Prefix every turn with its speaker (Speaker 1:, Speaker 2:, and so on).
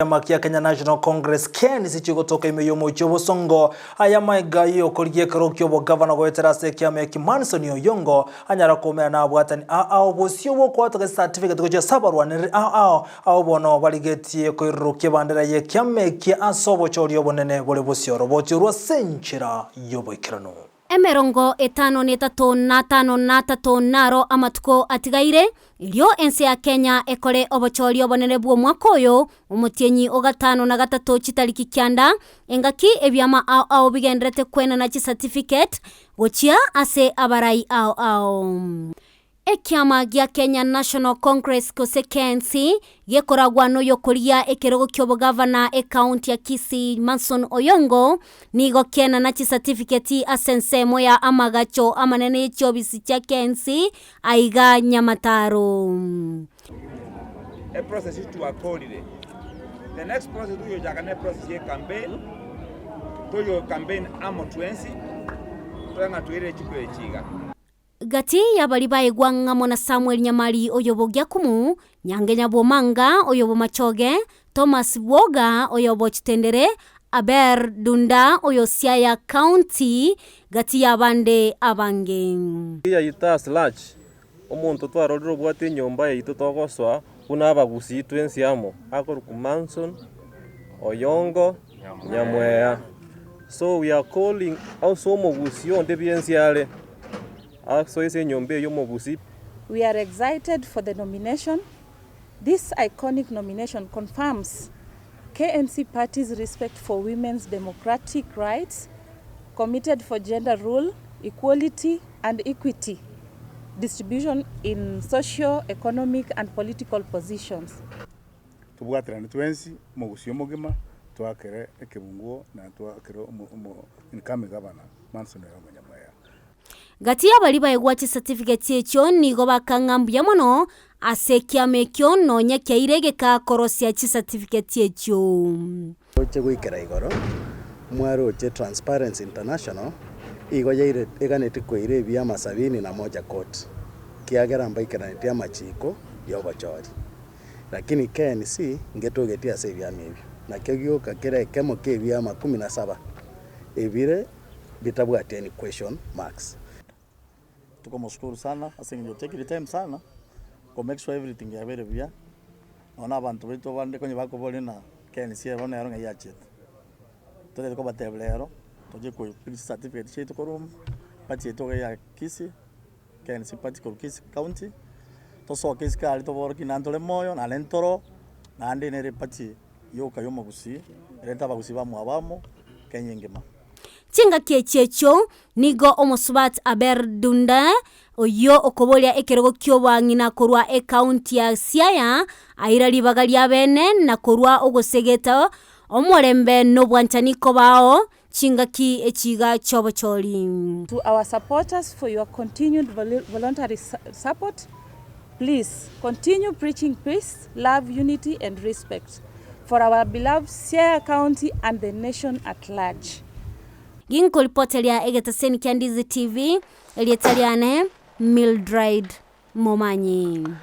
Speaker 1: Ekiama kia Kenya National Congress, KNC, chigotoka ime y'omochie obosongo. Aya amaiga y'okorigia ekerogo ki'obogavana goetera ase ekiama eki Manson Oyongo anyara koumera nabwatani ao ao bosio bw'okwatoka chicertificate gochia ase abarwanereri ao ao ao bono barigetie koirurukia ebandera y'ekiama eki ase obochori obonene bore bosio oroboti orwo ase enchera y'oboikeranu.
Speaker 2: Emerongo etano na etato na atano na atato naro amatuko atigaire, erio ense ya Kenya ekore obochori obonene bw'omwaka oyo, omotienyi o gatano na gatato chitariki kianda, engaki ebiama ao ao bigendererete kwenana chicertificate gochia ase abarai ao ao. Ekiama gia Kenya National Congress gose KNC gekoragwa noyokorigia ekerogo ki'obogavana ekaunti ya Kisii Manson Oyongo nigo kienana chicertificate ase ensemo ya amagacho amanene ye chiobisi chia KNC aiga Nyamataro.
Speaker 3: Eprocess twakorire, the next process toyochaka ne process ye campaign, toyo campaign amo twensi, tore ng'a toirire chikura echi iga.
Speaker 2: Gati y'abaria baegwa ng'amo na Samweli Nyamari oyo bw'Ogiakumu, Nyangenya bw'Omanga oyo bw'Omachoge, Thomas Bwoga oyo bw'Ochitendere, Aber Dunda oyo Siaya County, gati y'abande abange.
Speaker 4: Yaito as large, omonto twarorire obwate enyomba yaito togosoa buna abagusii twensi amo, akorokwa Manson Oyongo Nyamweya. So we are calling ase omogusii onde bwensi are, asoe ase enyomba eye omogusii.
Speaker 5: We are excited for the nomination. This iconic nomination confirms KNC party's respect for women's democratic rights, committed for gender rule, equality and equity distribution in socio, economic and political positions.
Speaker 6: Tobwaterane twensi, omogusii omogima, toakere ekebunguo na toakere omo incoming governor Manson Oyomo Nyamweya.
Speaker 2: Gati y'abaria baegwa chisatifigeti echio nigo bakang'a mbuya mono ase ekiama ekio nonya kiaire egeka korosia chisatifigeti echio.
Speaker 7: Roche goikera igoro, mwaroche Transparency International igo yaire eganeti koira ebiama sabini na moja court, kiagera mbaikeranetie amachiko y'obochori. Lakini KNC ngetogetie ase ebiama ebio, nakio gioka kere ekemo ki'ebiama kumi na saba ebire bitabwati any question marks.
Speaker 8: Tukomoshukuru sana ase eng'encho otekire time sana ko make sure everything yabeire buya, nonya na abanto baito bande konya bakoboria ng'a KNC eye bono ero ng'ai yachete. Totagete kobatebia rero, toche koigwa chicertificate chiaito korwa ime, party yaito iga ya Kisii. KNC party korwa Kisii county, tosoke isiko aria toborokie naende ntore moyo naende ntoro, naende nere eparty yoka ya omogusii, erente abagusii bamwabo amo, Kenya engima.
Speaker 2: Chingaki echi echio nigo omosubati Aber Dunda, oyio okoboria ekerogo ki'obong'ina korwa ekaunti ya Siaya, aira ribaga ria bene na korwa ogosegeta omorembe na obwanchani kobao Chingaki echi iga chi'obochori.
Speaker 5: To our supporters for your continued voluntary support, please continue preaching peace, love, unity and respect for our beloved Siaya County and the nation at large.
Speaker 2: Ginkoripoteria egetaseni kia Ndizi TV, erieta riane Mildred Momanyi.